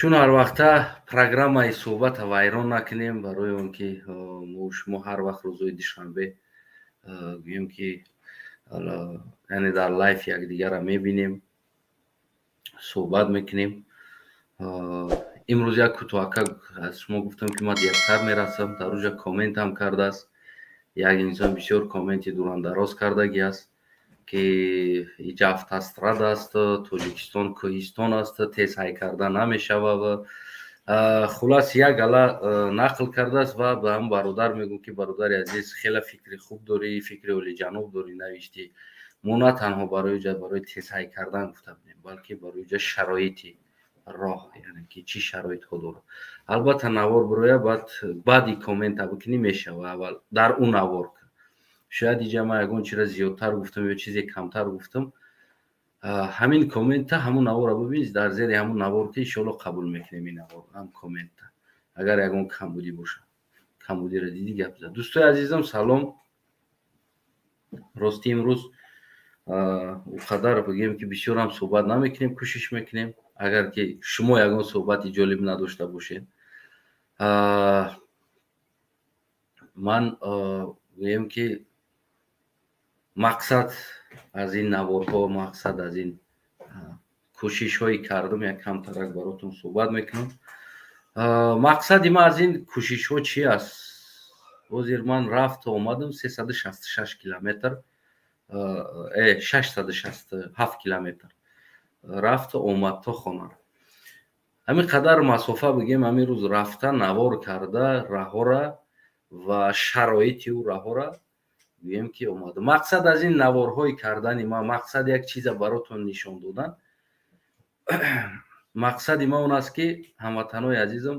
Чун ҳар вақта программаи суҳбата вайрон накунем, барои он ки мо шумо ҳар вақт рӯзои душанбе гӯем ки, яъне дар лайф якдигарро мебинем, суҳбат мекунем. Имрӯз як кӯтоҳака аз шумо гуфтам, ки ман дертар мерасам. Дар уҷа комментам кардааст як инсон, бисёр комменти дурандароз кардагӣ аст, ки иҷа автострада аст, Тоҷикистон кӯҳистон аст, тез ҳай карда намешава. Хулас, як гала нақл кардааст ва ба ҳам бародар мегӯм, ки бародари азиз, хеле фикри хуб дорӣ, фикри олиҷаноб дорӣ, навиштӣ. Мо на танҳо барои ҷа барои тез ҳай кардан гуфта будем, балки барои ҷа шароити роҳ, яъне ки чӣ шароитҳо дорад. Албатта, навор бироя, баъд баъди коммента бикунӣ мешава. Аввал дар ӯ навор шояд иҷа ман ягон чиро зиёдтар гуфтам ё чизе камтар гуфтам. Ҳамин коммента, ҳамун наворро бибин, дар зери ҳамун навор, ки иншоалло қабул мекунем ин навор ҳам коммента. Агар ягон камбудӣ бошад, камбудиро дидӣ, гап зад. Дӯстои азизам, салом. Ростӣ, имрӯз ӯ қадар бигӯем, ки бисёрам суҳбат намекунем, кӯшиш мекунем, агар ки шумо ягон суҳбати ҷолиб надошта бошед. Ман гӯем, ки мақсад аз ин наворҳо, мақсад аз ин кӯшишҳои кардам, як камтарак баротон суҳбат мекунам. Мақсади ман аз ин кӯшишҳо чи аст? Ҳозир ман рафту омадам 366 километр, 667 километр рафту омад то хона. Ҳамин қадар масофа, бигем, ҳамин рӯз рафта, навор карда раҳора ва шароити ӯ раҳора, гӯем ки омада. Мақсад аз ин наворҳои кардани ман, мақсад як чиза баротон нишон додан. Мақсади ман он аст, ки ҳамватанои азизам,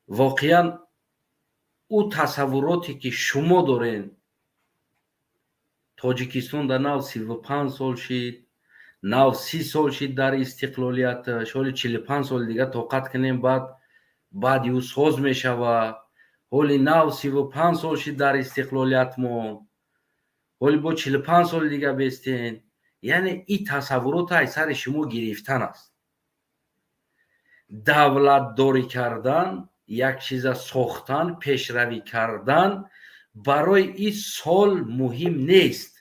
воқеан ӯ тасаввуроте ки шумо дорен, Тоҷикистон дар нав 35 сол шид, нав 30 сол шид дар истиқлолияташ, ҳоли 45 соли дига тоқат кунем, баъд баъди ӯ соз мешава. Ҳоли нав 35 сол шид дар истиқлолиятмон, ҳоли бо 45 соли дига бестен. Яъне ин тасаввурот ай сари шумо гирифтан аст. Давлатдорӣ кардан, як чиза сохтан, пешравӣ кардан барои ин сол муҳим нест,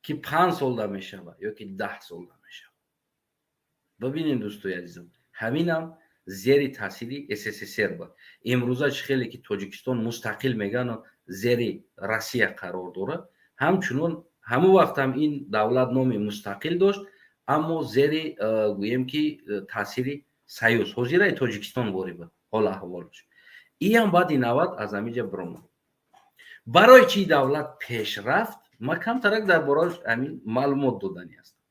ки 5 солда мешавад ё ки 10 солда мешавад. Бибинем, дӯстои азизам, ҳаминам зери таъсири СССР буд. Имрӯза чӣ хеле ки Тоҷикистон мустақил мегану зери Россия қарор дорад, ҳамчунон ҳамон вақтам ин давлат номи мустақил дошт, аммо зери, гӯем ки, таъсири союз, ҳозираи Тоҷикистон ворид буд ҳол аҳволаш. Иам баъди 90 аз ҳамиҷа биромад. Барои чӣ давлат пеш рафт? Ман камтарак дар борааш ҳамин маълумот додани ҳастам.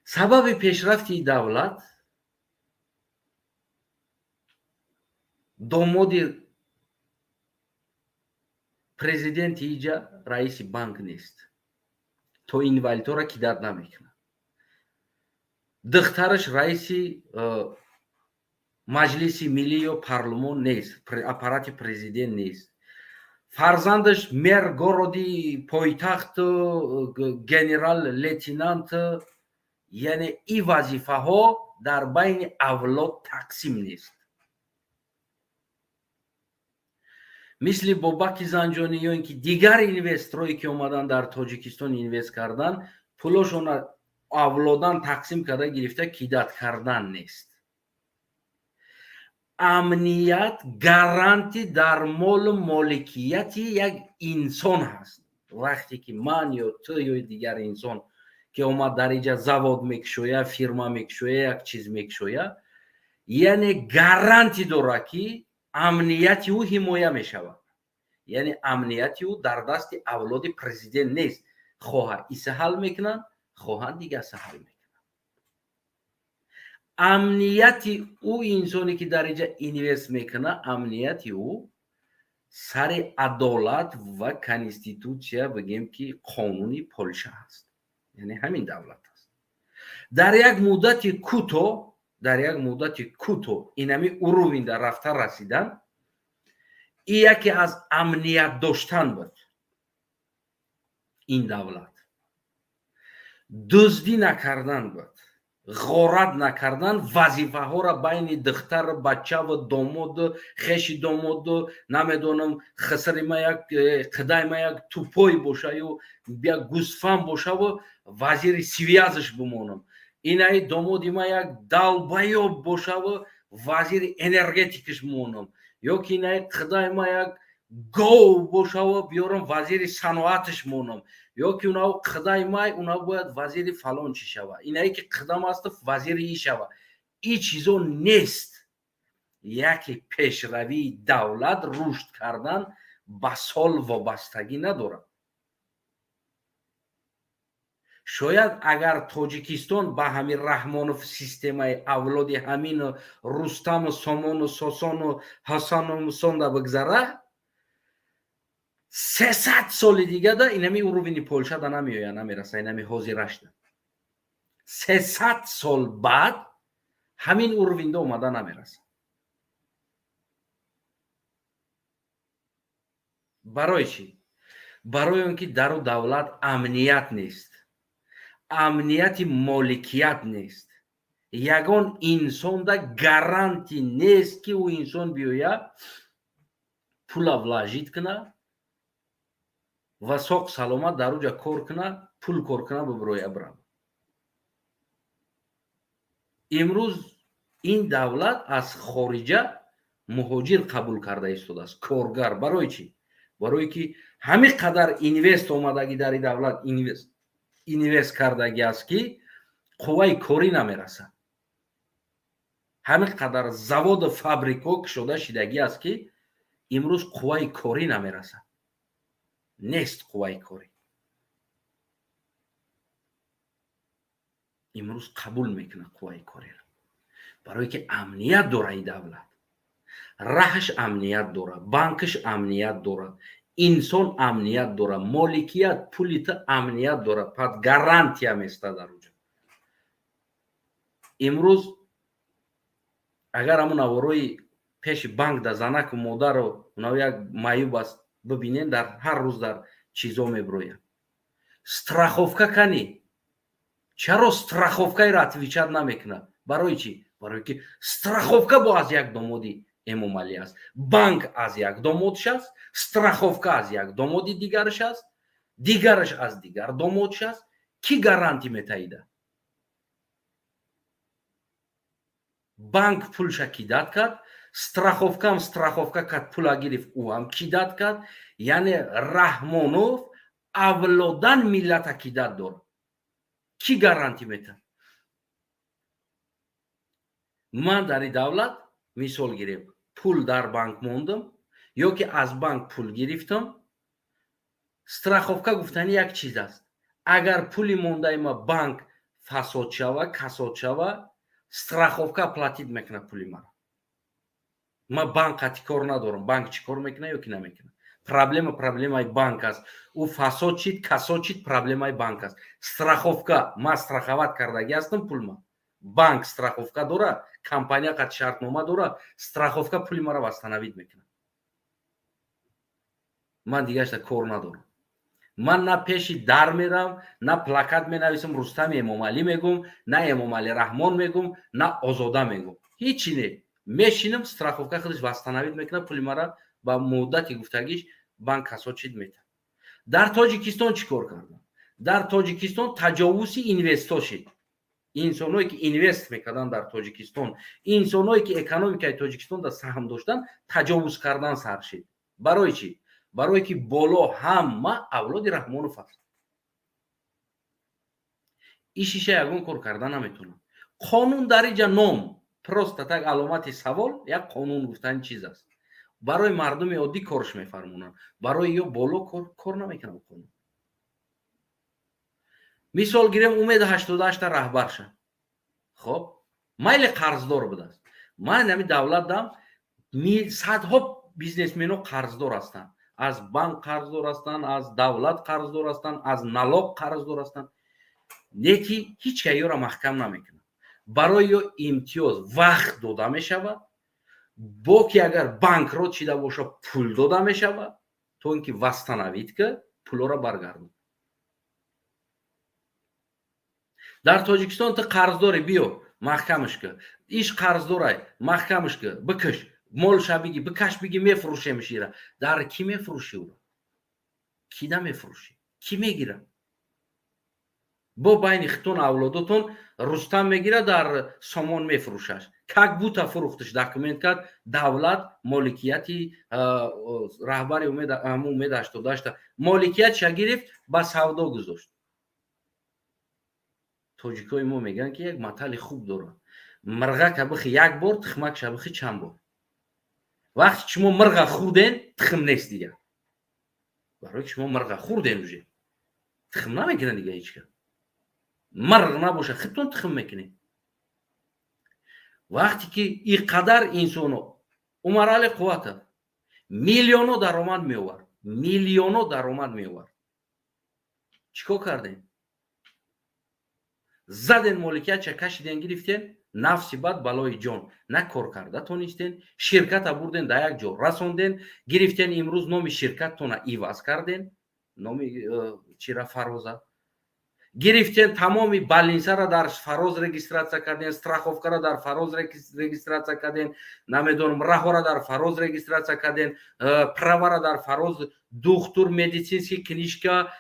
Сабаби пешрафти давлат: домоди президенти иҷа раиси банк нест, то инвалидҳоро кидать намекунад. Духтараш раиси Маҷлиси миллӣ ё парлумон нест, аппарати президент нест. Фарзандаш мэр городи пойтахту генерал лейтенант. Яъне ин вазифаҳо дар байни авлод тақсим нест, мисли Бобаки Занҷонӣ ё ин ки дигар инвесторое ки омадан дар Тоҷикистон инвест кардан, пулошона авлодан тақсим карда гирифта кидать кардан нест. Амният гаранти дар молу моликияти як инсон ҳаст. Вақте ки ман ё ту ё дигар инсон ки омад дар инҷа завод мекушоя, фирма мекушоя, як чиз мекушоя, яъне гаранти дорад, ки амнияти ӯ ҳимоя мешавад. Яъне амнияти ӯ дар дасти авлоди президент нест. Хоҳа иса ҳал мекунанд, хоҳанд дигаса ҳал мекунанд. Амнияти ӯ инсоне ки дар инҷа инвест мекунад, амнияти ӯ сари адолат ва конститутсия, бигем ки қонуни Полша ҳаст, яъне ҳамин давлат аст. Дар як муддати кӯтоҳ, дар як муддати кӯтоҳ инами уровень дар рафта расидан, и яке аз амният доштан буд. Ин давлат дуздӣ накардан буд. Ғорат накардан, вазифаҳоро байни духтар, бачаву домоду хеши домоду, намедонам, хисари ма як, қидай ма як тупой бошаю як гӯсфанд бошаву вазири связь ш бимонам, инаи домоди ма як долбоёб бошаву вазири энергетика ш бимонам, ё ки инаи қидай ма як гов бошаву биёрам вазири саноаташ монам, ё ки унав қидай май унав бояд вазири фалон чӣ шава, инае ки қидам асту вазири и шава. И чизо нест. Яке пешравии давлат, рушд кардан ба сол вобастагӣ надорад. Шояд агар Тоҷикистон ба ҳамин Раҳмонов системаи авлоди ҳамину Рустаму Сомону Сосону Ҳасану Мусонда бигзара, 300 соли дигада инами уровень и Полшада намеоя, намераса. Инами ҳозирашда 300 сол баъд ҳамин уровень да омада намераса. Барои чӣ? Барои он ки дару давлат амният нест, амнияти моликият нест. Ягон инсонда гарантӣ нест, ки ӯ инсон биёя, пула вложить куна ва соқ саломат дар уҷа кор куна, пул кор куна, бибироя, бирава. Имрӯз ин давлат аз хориҷа муҳоҷир қабул карда истодааст, коргар. Барои чӣ? Барое ки ҳамин қадар инвест омадагӣ дар ин давлат, инвест кардагӣ аст, ки қувваи корӣ намерасад. Ҳамин қадар заводу фабрикҳо кушода шидагӣ аст, ки имрӯз қувваи корӣ намерасад, нест қувваи корӣ. Имрӯз қабул мекунад қувваи кориро, барое ки амният дора и давлат, раҳаш амният дора, банкаш амният дорад, инсон амният дора, моликият, пули ту амният дора, под гарантия места дар уҷа. Имрӯз агар ҳамун наворои пеши банк да занаку модару унав як маъюб аст бибинен, дар ҳар рӯз дар чизо мебирояд. Страховка кани, чаро страховка иро отвечать намекунад? Барои чӣ? Барое ки страховка бо аз як домоди Эмомалӣ аст, банк аз як домодш аст, страховка аз як домоди дигараш аст, дигараш аз дигар домодш аст. Кӣ гарантӣ метаида? Банк пулша кидать кард, страховка ам страховка кард, пула гирифт, ӯ ҳам кидать кард. Яъне Раҳмонов авлодан миллата кидать дорад. Кӣ гарантӣ метаҳад? Ман дар ин давлат, мисол гирем, пул дар банк мондам ё ки аз банк пул гирифтам, страховка гуфтани як чиз аст. Агар пули мондаи ма банк фасод шава, касод шава, страховка платить мекунад пули маро. Ма банк қати кор надорам, банк чӣ кор мекунад ё ки намекунад, проблема проблемаи банк аст. Ӯ фасод шид, касод шид, проблемаи банк аст. Страховка, ма страховать кардагӣ ҳастам пулма, банк страховка дора, компания қати шартнома дора, страховка пули маро восстановить мекунад. Ман дигашта кор надорам. Ман на пеши дар мерам, на плакат менависам, Рустами Эмомалӣ мегум, на Эмомалӣ Раҳмон мегум, на Озода мегум, ҳичи не. Мешинам, страховка худаш восстановить мекунад пули мара, ба муддати гуфтагиш банк касод чид, метавад. Дар Тоҷикистон чӣ кор кардам? Дар Тоҷикистон таҷовузи инвесто шид. Инсоное ки инвест мекарданд дар Тоҷикистон, инсоное ки экономика и Тоҷикистон дар саҳм доштанд, таҷовуз кардан сар шид. Барои чӣ? Барое ки боло ҳама авлоди Раҳмонов аст. Ишиша ягон кор карда наметавонад. Қонун дар иҷа ном, просто так аломати савол. Як қонун гуфтани чиз аст, барои мардуми оддӣ корш мефармонанд, барои ё боло кор намекунад қонун. Мисол гирем, Умеда 88-та раҳбарша, хоб, майли, қарздор будааст. Ман ҳами давлат дам садҳо бизнесмено қарздор ҳастанд, аз банк қарздор ҳастанд, аз давлат қарздор ҳастанд, аз налог қарздор ҳастанд, не ки ҳеҷ ка ёро маҳкам намекунад. Барои ё имтиёз вақт дода мешавад, бо ки агар банкрот шида боша, пул дода мешавад, то ин ки восстановить ка пулоро баргардон. Дар Тоҷикистон ту қарздорӣ, биё маҳкамаш кӣ, иш қарздорай, маҳкамаш кӣ, бикаш, молша биги, бикаш, биги, мефурӯшемш ира. Дар кӣ мефурӯшӣ ура? Кида мефурӯшӣ? Кӣ мегира? Бо байни хитон авлодотон Рустам мегира, дар Сомон мефурӯшаш. Как будто фурӯхтиш, документ кард, давлат моликияти раҳбари Умед 88-та моликиятша гирифт, ба савдо гузошт. Тоҷикои мо мегӯянд, ки як матали хуб дорад: мирғака бихи як бор, тухмакша бихи чанд бор. Вақте шумо мирға хӯрден, тухм нест дигар. Барои ки шумо мирға хӯрден, уже тухм намекунад дига ҳеҷ кас. Мирғ набоша, худтон тухм мекунед. Вақте ки и қадар инсоно, Умарали Қувватов миллионо даромад меовард, миллионо даромад меовард, чӣ кор кардем? Заден, моликиятша кашиден, гирифтен. Нафси бад, балои ҷон, на кор карда тонистен, ширката бурден, дар як ҷо расонден, гирифтен. Имрӯз номи ширкаттона иваз карден, номи чира, Фароза гирифтен, тамоми больницара дар Фароз регистрация карден, страховкара дар Фароз регистрация карден, намедонам, раҳора дар Фароз регистрация карден, правара дар Фароз, духтур, медицинский книжка,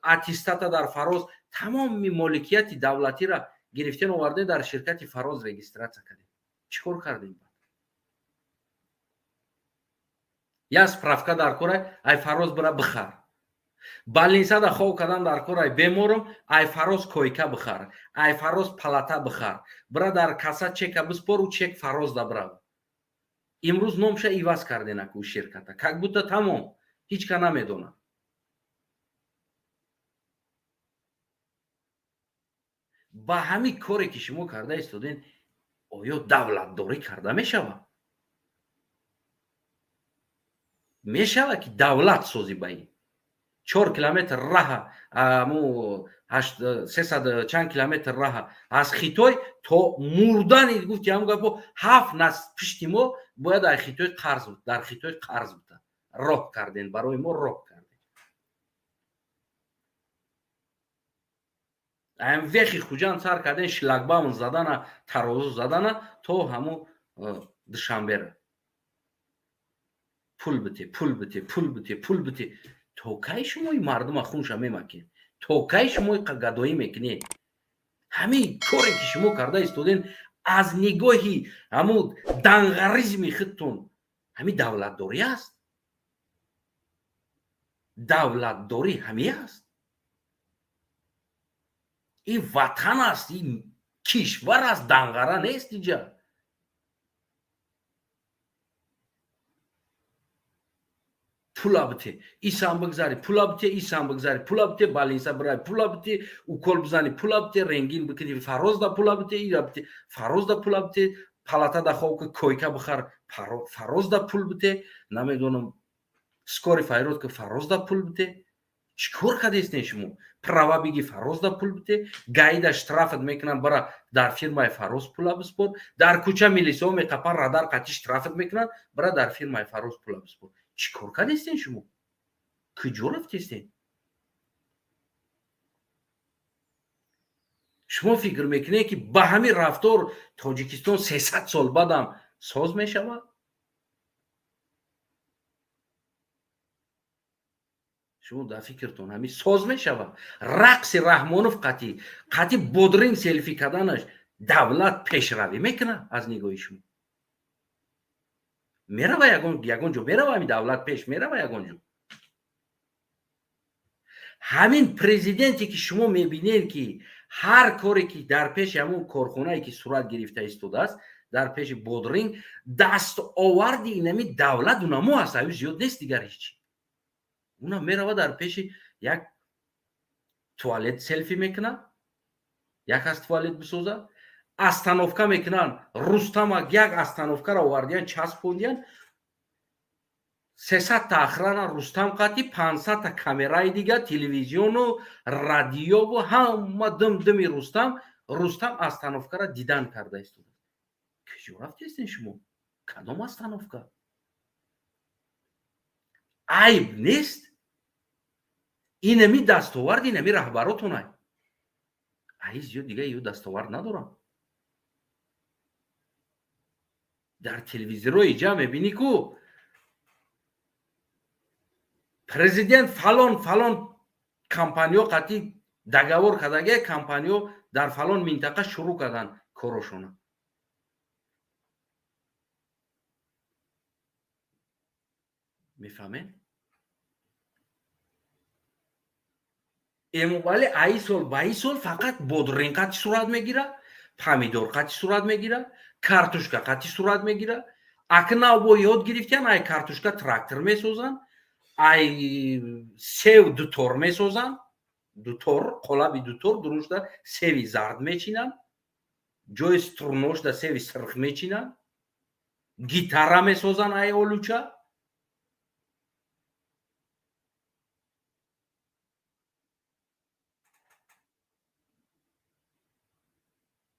аттестата дар Фароз. Тамоми моликияти давлатира гирифтен, оварден, дар ширкати Фароз регистрация кардем. Чӣ кор кардем? Я справка дар кора, ай Фароз бира бихар. Больницада хов кардан дар корай, беморум, ай Фароз койка бихар, ай Фароз палата бихар, бира дар касса чека биспору, чек Фароз да бирав. Имрӯз номша иваз карден аку ширката, как будто тамом, ҳеҷ ка намедонад. Ба ҳамин коре ки шумо карда истоден, оё давлатдорӣ карда мешавад? Мешавад ки давлат созӣ ба ин 4 километр раҳа, аму 300 чанд километр раҳа аз Хитой то мурдани, гуфти ҳамн гапо, ҳафт насл пишти мо бояд дар Хитой қарз, дар Хитой қарз бута. Роҳ карден, барои мо роҳ карден. Ам вехи Хуҷанд сар карден, шлагбаум задана, тарозу задана, то ҳаму Душанбера пул бите, пул бите, пул бите, пул бите. То кай шумои мардума хунша мемакед? То кай шумои гадоӣ мекунед? Ҳамин коре ки шумо карда истоден, аз нигоҳи ҳамун данғаризми худтон, ҳамин давлатдорӣ аст? Давлатдорӣ ҳамин аст? Ин ватан аст, ин кишвар аст, данғара нест иҷа. Пула бите, исам бигзари, пула бите, исам бигзари, пула бите, больница бирай, пула бите, укол бизани, пула бите, рентген бикунӣ, Фарозда пула бите, ира бите, Фарозда пула бите, палатада хов ки, койка бихар, Фарозда пул бите, намедонам, скорый файрод ки, Фарозда пул бите. Чӣ кор кардестен шумо? Права биги, Фарозда пул бите, ГАИда штрафат мекунанд, бара дар фирмаи Фароз пула биспор. Дар кӯча милисиҳо меқапан, радар қатӣ штрафат мекунанд, бара дар фирмаи Фароз пула биспор. Чӣ кор кардестен шумо? Куҷо рафтестен шумо? Фикр мекунед, ки ба ҳамин рафтор Тоҷикистон 300 сол баъдам соз мешавад? Шумо дар фикртон ҳамин соз мешавад? Рақси Раҳмонов қатӣ бодринг селфи карданаш давлат пешравӣ мекунад? Аз нигоҳи шумо мерава ягон ҷо? Мерава ҳамин давлат пеш? Мерава ягон ҷо? Ҳамин президенте ки шумо мебинед, ки ҳар коре ки дар пеши ҳамун корхонае ки сурат гирифта истодааст, дар пеши бодринг, дастоварди инами давлат унамо аст, аю зиёд нест, дигар ҳечи. Уна мерава, дар пеши як туалет селфи мекунад, як аз туалет бисозад, остановка мекунанд. Рустама як остановкаро овардиян, часпондиян, 300-та охрана Рустам қатӣ, 500-та камераи дига, телевизиону радиову ҳама дим дими Рустам. Рустам остановкаро дидан карда истода. Куҷо рафтестен шумо? Кадом остановка? Айб нест? Инами дастоварди инами раҳбаротонай. Аи зиёд дига ё дастовард надорам. Дар телевизорҳои ҷа мебинӣ, ку президент фалон фалон компаниё қатъи договор кардагия, компаниё дар фалон минтақа шурӯъ карданд корошона. Мефаҳмед? Эмомалӣ аи сол ба и сол фақат бодринг қатъи сурат мегирад, помидор қатъи сурат мегирад, картошка қатъи сурат мегирад. Акнав бо ёд гирифтян, ай картошка трактор месозанд, ай сев дутор месозанд, дутор, қолаби дутор дурушта севи зард мечинанд, ҷои струношда севи сирх мечинанд, гитара месозанд ай олуча.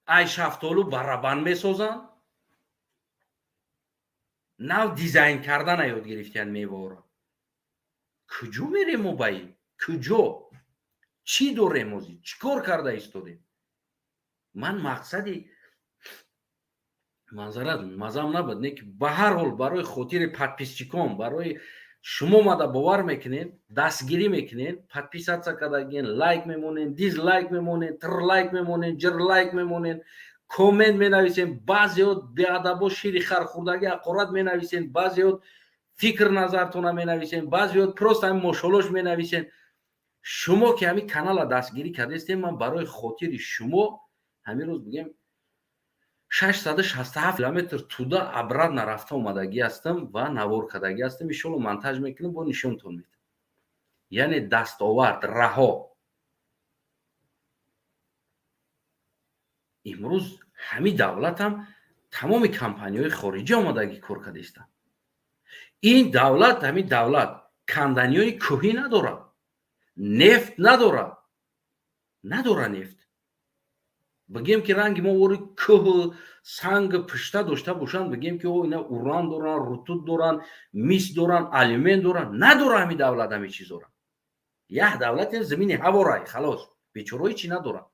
Ай шафтолу барабан месозанд. Нав дизайн кардана ёд гирифтян меваҳоро. Куҷо мерем мо ба ин? Куҷо? Чӣ дорем озӣ? Чӣ кор карда истодем? Ман мақсади манзара мазам набуд, не ки ба ҳар ҳол барои хотири подписчикон, барои шумо мада бовар мекунед, дастгирӣ мекунед, подписаться кардагин, лайк мемонед, дизлайк мемонед, трлайк мемонед, ҷрлайк мемонед, коммент менависем, баъзеҳо беадабо шири хар хӯрдагӣ ҳақорат менависем, баъзеҳо фикр назартона менависем, баъзеҳо просто ҳамин мошолош менависем. Шумо ки ҳамин канала дастгирӣ кардастем, ман барои хотири шумо ҳамин рӯз бигем 667 километр туда обратно рафта омадагӣ ҳастам ва навор кардагӣ ҳастам. Иншолло монтаж мекунам, бо нишонтон медам. Яъне дастовард раҳо. Имрӯз ҳамин давлатам тамоми компаниҳои хориҷӣ омадагӣ кор карда истанд. Ин давлат, ҳамин давлат канданиҳои кӯҳӣ надорад, нефт надорад, надора нефт. Бигем ки ранги мо вори кӯҳ санг пушта дошта бошанд, бигем ки о ина уран доранд, рутуб доранд, мис доранд, алюмен доранд, надора ҳамин давлат ҳамин чизора. Як давлат замини ҳаворай, халос, бечораҳо ҳечи надоранд.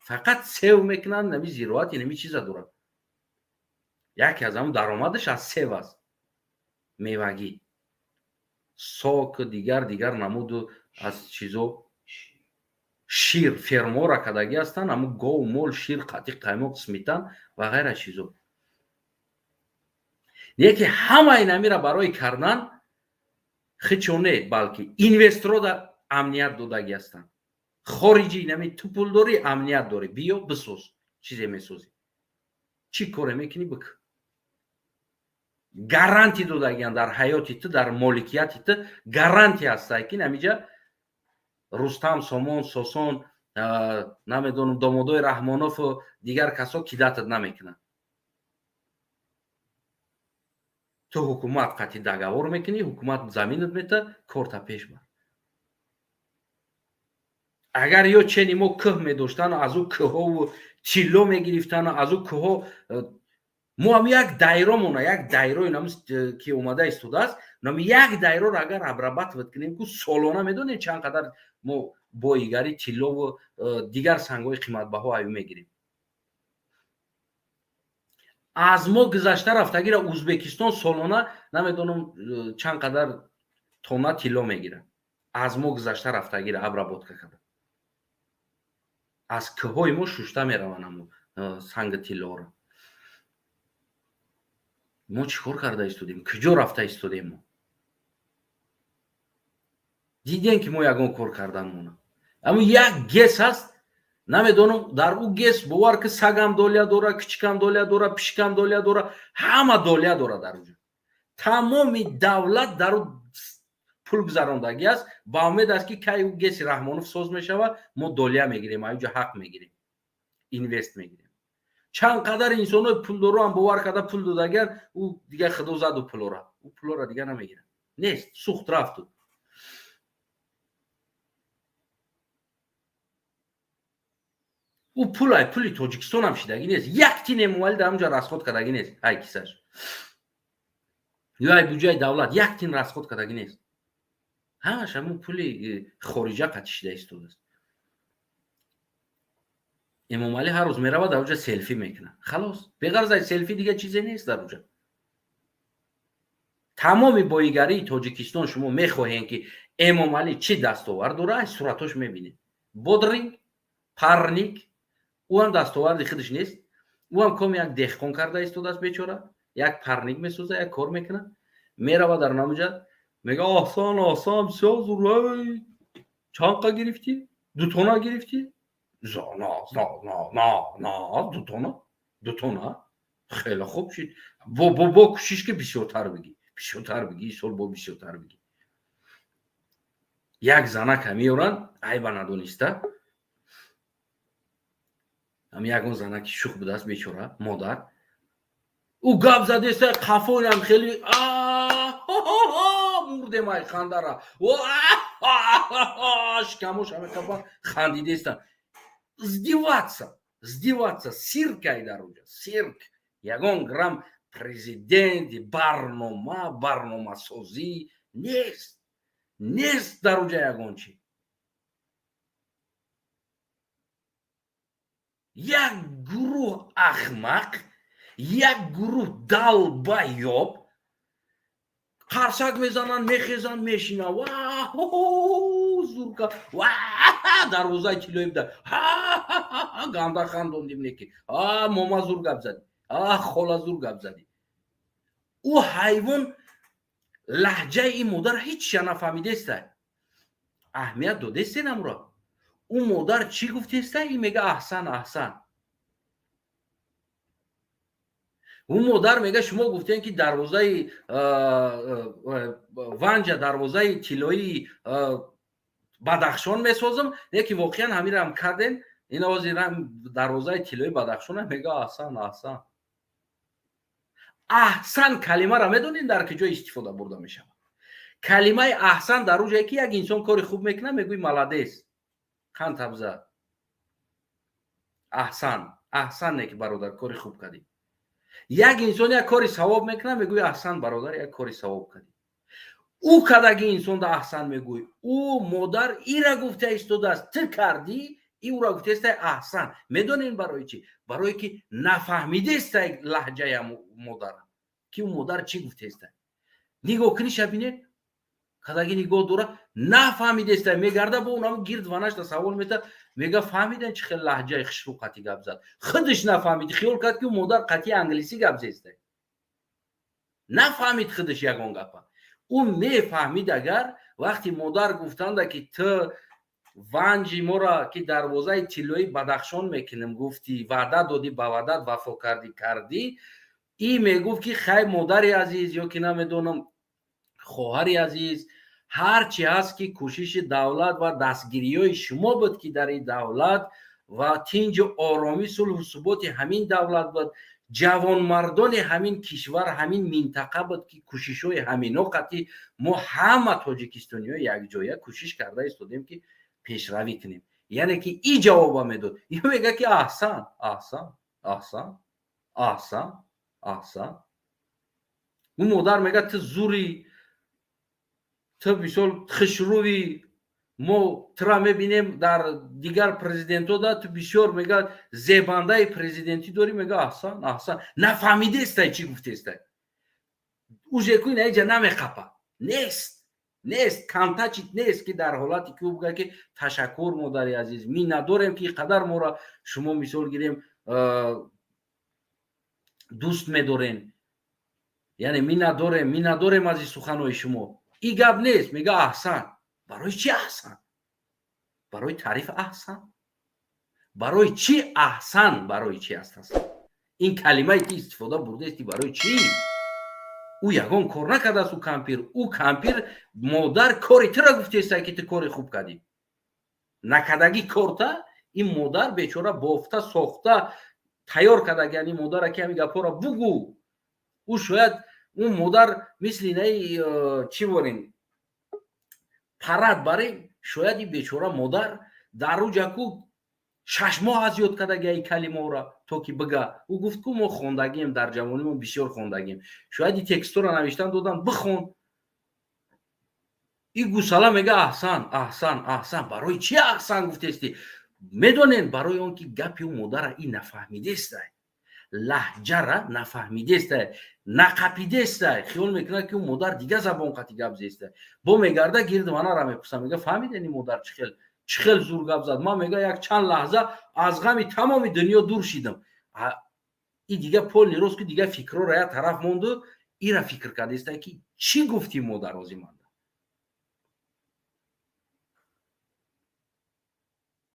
Фақат сев мекунанд, нами зироат инами чиза доранд. Яке аз ҳамон даромадаш аз сев аст, мевагӣ, сок, дигар дигар намуду аз чизо, шир, фермора кардагӣ ҳастанд, ҳамун гов, мол, шир, қатиқ, қаймоқ, сметан ва ғайра чизо. Яке ҳама инамира барои кардан хичо не, балки инвесторро амният додагӣ ҳастанд. Хориҷи инами ту пул дорӣ, амният дорӣ, биё бисоз, чизе месозӣ, чӣ коре мекунӣ бик. Гарантӣ додагиан дар ҳаёти ту, дар моликияти ту гарантия ҳастай, ки намиҷа Рустам, Сомон, Сосон, намедонам, домодои Раҳмонову дигар касо кидатат намекунанд. Ту ҳукумат қатъи договор мекунӣ, ҳукумат заминат мета, корта пеш бар. Агар ё чени мо кӯҳ медоштану аз ӯ кӯҳову тилло мегирифтану аз ӯ кӯҳо, мо ҳам як дайро мона, як дайрои намус ки омада истодааст, нам як дайроро агар обрабатывать кунем, ку солона медонем чанд қадар мо боигари тиллову дигар сангҳои қиматбаҳо аю мегирем. Аз мо гузашта рафтагира Узбекистон солона намедонам чанд қадар тонна тилло мегирад. Аз мо гузашта рафтагира обработка карда. Аз кӯҳҳои мо шушта мераванд ҳамун санги тиллоро. Мо чӣ кор карда истодем? Куҷо рафта истодем мо? Дидем ки мо ягон кор кардан мона. Аммо як ГЭС ҳаст, намедонам, дар ӯ ГЭС бовар ки сагам доля дора, кичикам доля дора, пишикам доля дора, ҳама доля дора дар уҷо. Тамоми давлат дар ӯ пул гузарондагӣ аст, ба умед аст ки кай ӯ ГЭСи Раҳмонов соз мешавад, мо доля мегирем, аюҷо ҳақ мегирем, инвест мегирем. Чанд қадар инсонҳои пулдоро ҳам бовар карда пул додагиан, ӯ дигар худо заду пулора, ӯ пулора дигар намегирад. Нест, сӯхт рафту. Ӯ пул ай пули Тоҷикистон ҳам шидагӣ нест. Як тин Эмомалӣ дар ҳамҷо расход кардагӣ нест, ай кисаш. Ё ай буҷаи давлат як тин расход кардагӣ нест. Ҳамаш ҳамун пули хориҷа қатъи шида истодааст. Эмомалӣ ҳар рӯз меравад, дар уҷа селфи мекунад, халос. Беғарз аз селфи дига чизе нест дар уҷа. Тамоми боигарии Тоҷикистон, шумо мехоҳем, ки Эмомалӣ чӣ дастовард дора, аз суратош мебинед. Бодринг, парник, ӯ ҳам дастоварди худаш нест. Ӯ ҳам коми як деҳқон карда истодааст, бечора. Як парник месоза, як кор мекунад, мерава дар намуҷа, мега: «Аҳсан, аҳсан, бисёр зур, чанд қа гирифтӣ? Дутона гирифтӣ? На, на, на, дутона, дутона, хеле хуб шид. Бо кӯшиш, ки бисёртар бигӣ, бисёртар бигӣ, исол бо бисёртар бигӣ». Як занака меоранд, айба надониста, ам ягон занаки шух будааст, бечора модар. Ӯ гап задеста, қафоям хеле мурдем, ай хандара шикамош ҳамеқапа хандидеста. Издеваться, издеваться, цирк ай дар уҷа, цирк. Ягон грамм президент, барнома, барномасозӣ нест, нест дар уҷа ягон чи. Як гурӯҳ ахмақ, як гурӯҳ долбоёб қарсак мезананд, мехезанд, мешинанд. Зурка дарвозаи тиллоӣ буда, ганда хандондим, неки мома зур гап задӣ, хола зур гап задӣ. Ӯ ҳайвон лаҳҷаи ин модар ҳечша нафаҳмидеста, аҳамият додестен амро. Ӯ модар чӣ гуфтеста? Ин мега: «Аҳсан, аҳсан». Ӯ модар мега: «Шумо гуфтем, ки дарвозаи Ванҷа, дарвозаи тиллоии Бадахшон месозам, не ки воқеан ҳамирам кардем, ин ҳозирам дарвозаи тиллои Бадахшона». Мега: «Аҳсан, аҳсан». Аҳсан калимаро медонед, дар куҷо истифода бурда мешавад? Калимаи аҳсан дар он ҷое, ки як инсон кори хуб мекунад, мегӯи: «Молодец, қанд табза, аҳсан, аҳсан, не ки бародар, кори хуб кардӣ». Як инсон як кори савоб мекунад, мегӯи: «Аҳсан, бародар, як кори савоб кардӣ». Ӯ кадаги инсонда аҳсан мегӯй. Ӯ модар ира гуфта истодааст: «Ту кардӣ», и ӯра гуфтаеста: «Аҳсан». Медонем барои чӣ? Барое ки нафаҳмидеста лаҳҷая модара, ки ӯ модар чӣ гуфтеста. Нигоҳ куниша бинед, кадаги нигоҳ дора, нафаҳмидеста. Мегарда, бо унам гирд ванашта савол мета, мега: «Фаҳмиден, чӣ хел лаҳҷаи хушрӯ қатӣ гап зад?» Худаш нафаҳмид, хиёл кард, ки ӯ модар қатъи англисӣ гап зеста. Нафаҳмид худаш ягон гапа. Ӯ мефаҳмид, агар вақти модар гуфтанда, ки ту Ванҷи моро, ки дарвозаи тиллои Бадахшон мекунем, гуфтӣ, ваъда додӣ, ба ваъдат вафо кардӣ, кардӣ, и мегуфт, ки хай, модари азиз, ё ки намедонам, хоҳари азиз, ҳар чи ҳаст, ки кӯшиши давлат ва дастгириҳои шумо буд, ки дар ин давлат ва тинҷу оромӣ, сулҳу суботи ҳамин давлат буд, ҷавонмардони ҳамин кишвар, ҳамин минтақа буд, ки кӯшишҳои ҳамино қатъи мо ҳама тоҷикистониҳо якҷоя кӯшиш карда истодем, ки пешравӣ кунем. Яъне ки и ҷавоба медод. Ё мега, ки аҳсан, аҳсан, аҳсан, аҳсан, аҳсан. Ӯ модар мега: «Ту зури, ту мисол хушрӯи, мо тура мебинем дар дигар президентҳо да, ту бисёр, мега, зебандаи президентӣ дорӣ». Мега: «Аҳсан, аҳсан». Нафаҳмидестай, чӣ гуфтестай. Уже ку инаиҷа намеқапа, нест, нест, контакт нест, ки дар ҳолате ки ӯ буга, ки ташаккур, модари азиз, миннатдорем, ки қадар моро шумо, мисол гирем, дӯст медорем, яъне миннатдорем, миннатдорем аз ин суханҳои шумо. И гап нест. Мега: «Аҳсан». Барои чӣ аҳсан? Барои таъриф аҳсан? Барои чӣ аҳсан? Барои чӣ аст аслан ин калимае, ки истифода бурдаести? Барои чӣ? Ӯ ягон кор накардааст, ӯ кампир. Ӯ кампир модар кори тура гуфтеста, ки ту кори хуб кардӣ. Накардагӣ корта ин модар бечора бофта, сохта, тайёр кардаги ани модара, ки ҳамин гапҳоро бугӯ. Ӯ шояд ӯ модар мисли наи чӣ ворем, парад барем, шояд ин бечора модар дар рӯҷаку 6 моҳ аз ёд кардаги ай калимаора, то ки бига. Ӯ гуфт, ку мо хондагием, дар ҷавонимон бисёр хондагием. Шояд и текстора навиштан додан, бихон. И гусала мега: «Аҳсан, аҳсан, аҳсан». Барои чӣ аҳсан гуфтести? Медонед, барои он ки гапи ӯ модара и нафаҳмидестай, лаҳҷара нафаҳмидестай, нақапидестай, хиёл мекунад, ки ӯ модар дига забон қати гап зестай. Бо мегарда, гирди манара мепурса, мега: «Фаҳмиден, ин модар чӣ хел, чӣ хел зур гап зад? Ман, мега, як чанд лаҳза аз ғами тамоми дунё дур шидам». И дига полный рост, ки дига фикрора як тараф монду, ира фикр кардестай, ки чӣ гуфти модар ози ман.